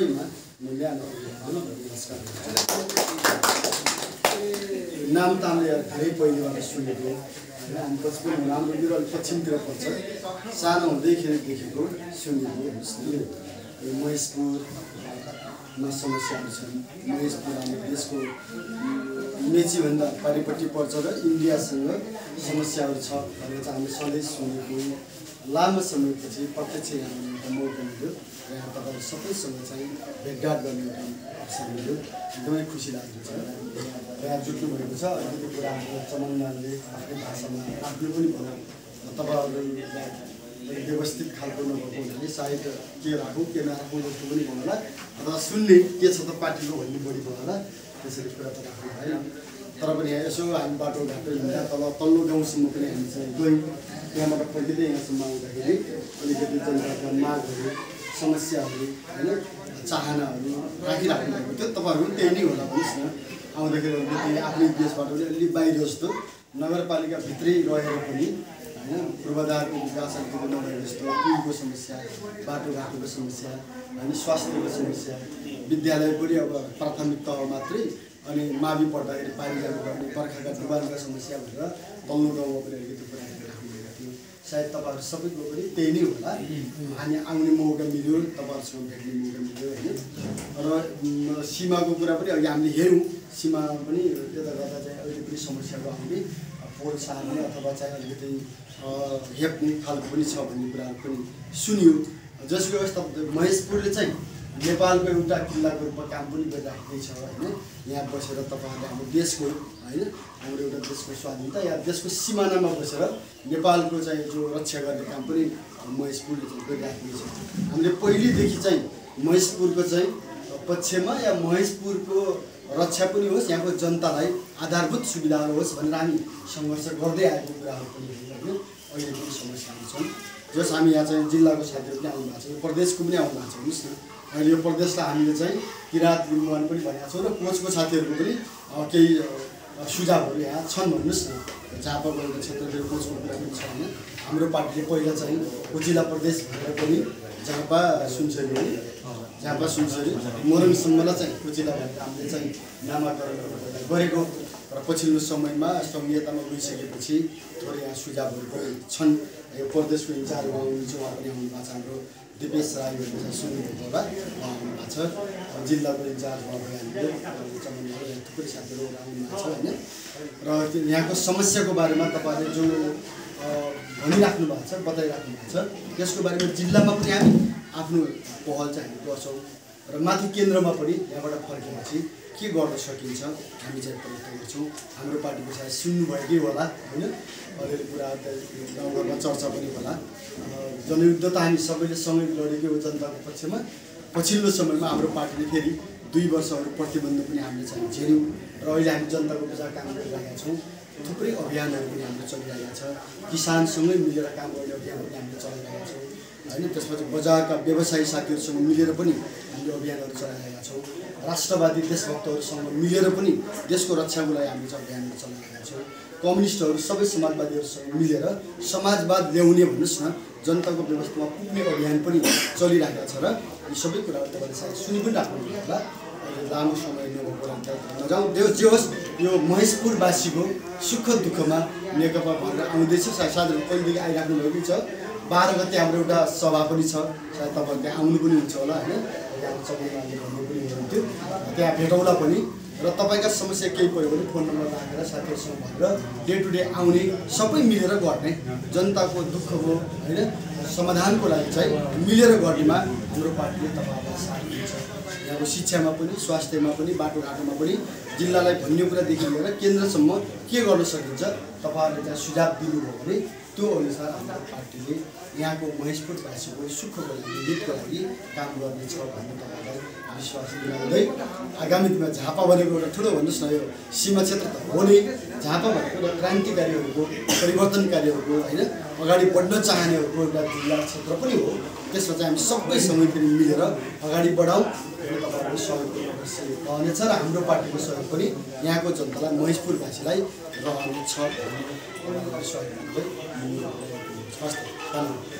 सबैमा मैले नमस्कार नाम त हामीले धेरै पहिलेबाट सुनेको अनि बचपन हाम्रो मेरो अलिक पश्चिमतिर पर्छ सानो हुँदैखेरि देखेको सुनेको महेशपुरमा समस्याहरू छन्। महेशपुर हाम्रो देशको मेचीभन्दा पारिपट्टि पर्छ र इन्डियासँग समस्याहरू छ भनेर चाहिँ हामीले सधैँ सुनेको लामो समयपछि प्रत्यक्ष यहाँ मौका मिल्यो र यहाँ तपाईँहरू सबैसँग चाहिँ भेटघाट गर्ने एउटा अवसर मिल्यो। एकदमै खुसी लागेको छ र यहाँ जुट्नु भएको छ। अलिकति कुराहरू चमनलालले आफ्नै भाषामा आफ्नो पनि भनौँ तपाईँहरूलाई व्यवस्थित खालको नभएको हुनाले सायद के राखौँ के नराखौँ जस्तो पनि भन्नुहोला अथवा सुन्ने के छ त पार्टीको भन्ने बढी भन्नुहोला त्यसरी कुरा त राख्नु भएन। तर पनि यहाँ यसो हामी बाटोघाटो हिँड्दा तल्लो गाउँसम्म पनि हामी चाहिँ गयौँ। त्यहाँबाट फर्किँदै यहाँसम्म आउँदाखेरि अलिकति जनताका मागहरू समस्याहरू होइन चाहनाहरू राखिराख्नु भएको थियो। तपाईँहरू पनि त्यही नै होला भन्नुहोस् न। आउँदाखेरि अलिकति आफ्नै देशबाट अलि बाहिर जस्तो नगरपालिकाभित्रै रहेर पनि होइन पूर्वाधारको विकास अलिकति नभए जस्तो पुलको समस्या बाटोघाटोको समस्या होइन स्वास्थ्यको समस्या विद्यालय पनि अब प्राथमिक तह मात्रै अनि मावि पर्दाखेरि पानी जानुपर्ने बर्खाका डुबानका समस्या भनेर तल्लो गाउँमा पनि अलिकति कुराहरू राख्नुभएको थियो। सायद तपाईँहरू सबैको पनि त्यही नै होला। हामी आउने मौका मिल्यो तपाईँहरूसँग भेट्ने मौका मिल्यो होइन। र सीमाको कुरा पनि अघि हामीले हेऱ्यौँ सीमा पनि यता गर्दा चाहिँ अहिले पनि समस्याहरू आउने पोल सार्ने अथवा चाहिँ अलिकति हेप्ने खालको पनि छ भन्ने कुराहरू पनि सुनियो। जसको अवस्था महेशपुरले चाहिँ नेपालको एउटा किल्लाको रूपमा काम पनि गरिराखेकै छ होइन। यहाँ बसेर तपाईँहरूले हाम्रो देशको होइन हाम्रो एउटा देशको स्वाधीनता या देशको सिमानामा बसेर नेपालको चाहिँ जो रक्षा गर्ने काम पनि महेशपुरले चाहिँ गरिराखेकै छ। हामीले पहिलेदेखि चाहिँ महेशपुरको चाहिँ पक्षमा या महेशपुरको रक्षा पनि होस् यहाँको जनतालाई आधारभूत सुविधाहरू होस् भनेर हामी सङ्घर्ष गर्दै आएको कुराहरू पनि होइन। अहिले पनि समस्याहरू छन् जस हामी यहाँ चाहिँ जिल्लाको साथीहरू पनि आउनु भएको छ प्रदेशको पनि आउनु भएको छ भन्नुहोस् न। अहिले यो प्रदेशलाई हामीले चाहिँ किराँत लिम्बुवान पनि भनेको छौँ र कोचको साथीहरूको पनि केही सुझावहरू यहाँ छन् भन्नुहोस् न। झापा गएको क्षेत्रतिर कोचको कुरा पनि छ होइन। हाम्रो पार्टीले पहिला चाहिँ कोचिला प्रदेश भनेर पनि झापा सुनसरी मोरङसम्मलाई चाहिँ कोचिला भनेर हामीले चाहिँ नामाकरण गरेको र पछिल्लो समयमा संहितामा गइसकेपछि थोरै यहाँ सुझावहरू पनि छन्। यो प्रदेशको इन्चार्ज उहाँ हुनुहुन्छ उहाँ पनि आउनु भएको छ हाम्रो दिपेश राई भनेर चाहिँ सुन्नुभएको होला उहाँ आउनु भएको छ। जिल्लाको इन्चार्ज भयो हामीले चमनलाल थुप्रै साथीहरू आउनु भएको छ होइन। र यहाँको समस्याको बारेमा तपाईँले जो भनिराख्नु भएको छ बताइराख्नु भएको छ त्यसको बारेमा जिल्लामा पनि हामी आफ्नो पहल चाहिँ हामी गर्छौँ र माथि केन्द्रमा पनि यहाँबाट फर्केपछि के गर्न सकिन्छ हामी चाहिँ प्रयत्न गर्छौँ। हाम्रो पार्टीको सायद सुन्नुभएकै होला होइन। अलिअलि कुरा गाउँघरमा चर्चा पनि होला। जनयुद्ध त हामी सबैले सँगै लडेकै हो जनताको पक्षमा। पछिल्लो समयमा हाम्रो पार्टीले फेरि 2 वर्षहरू प्रतिबन्ध पनि हामीले चाहिँ झेल्यौँ र अहिले हामी जनताको बिचमा काम गरिरहेका छौँ। थुप्रै अभियानहरू पनि हाम्रो चलिरहेका छ। किसानसँगै मिलेर काम गर्ने अभियान पनि हामीले चलाइरहेका छौँ होइन। त्यसपछि बजारका व्यवसायी साथीहरूसँग मिलेर पनि हामीले अभियानहरू चलाइरहेका छौँ। राष्ट्रवादी देशभक्तहरूसँग मिलेर पनि देशको रक्षाको लागि हामीले चाहिँ अभियानहरू चलाइरहेका छौँ। कम्युनिस्टहरू सबै समाजवादीहरूसँग मिलेर समाजवाद ल्याउने भन्नुहोस् न जनताको व्यवस्थामा पुग्ने अभियान पनि चलिरहेको छ र यी सबै कुराहरू तपाईँले सायद सुनि पनि राख्नुहुन्छ होला। अहिले लामो समय नभएको नजाउँ जे होस् यो महेशपुरवासीको सुख दुःखमा नेकपा भनेर आउँदैछ। साथीहरू पहिलेदेखि आइराख्नु भएको छ। 12 गते हाम्रो एउटा सभा पनि छ सायद तपाईँहरू त्यहाँ आउनु पनि हुन्छ होला होइन। त्यहाँ चमनलालले भन्नु पनि हुनुहुन्थ्यो त्यहाँ भेटौँला पनि र तपाईँका समस्या केही पऱ्यो भने फोन नम्बर राखेर साथीहरूसँग भनेर डे टु डे आउने सबै मिलेर गर्ने जनताको दुःखको होइन समाधानको लागि चाहिँ मिलेर गर्नेमा हाम्रो पार्टीले तपाईँहरूलाई साथ दिन्छ। यहाँको शिक्षामा पनि स्वास्थ्यमा पनि बाटोघाटोमा पनि जिल्लालाई भन्ने कुरादेखि लिएर केन्द्रसम्म के गर्न सकिन्छ तपाईँहरूले त्यहाँ सुझाव दिनुभयो भने त्यो अनुसार हाम्रो पार्टीले यहाँको महेशपुरवासीको सुखको लागि हितको लागि काम गर्नेछ भन्ने तपाईँलाई विश्वास दिलाउँदै आगामी दिनमा झापा भनेको एउटा ठुलो भन्नुहोस् न यो सीमा क्षेत्र त हो नै। झापा भनेको एउटा क्रान्तिकारीहरूको परिवर्तनकारीहरूको होइन अगाडि बढ्न चाहनेहरूको एउटा जिल्ला क्षेत्र पनि हो। त्यसमा चाहिँ हामी सबैसँग फेरि मिलेर अगाडि बढाउँ तपाईँहरूको सहयोग अवश्य रहनेछ र हाम्रो पार्टीको सहयोग पनि यहाँको जनतालाई महेशपुरवासीलाई रहनेछ भन्ने विश्वास दिँदै हस्।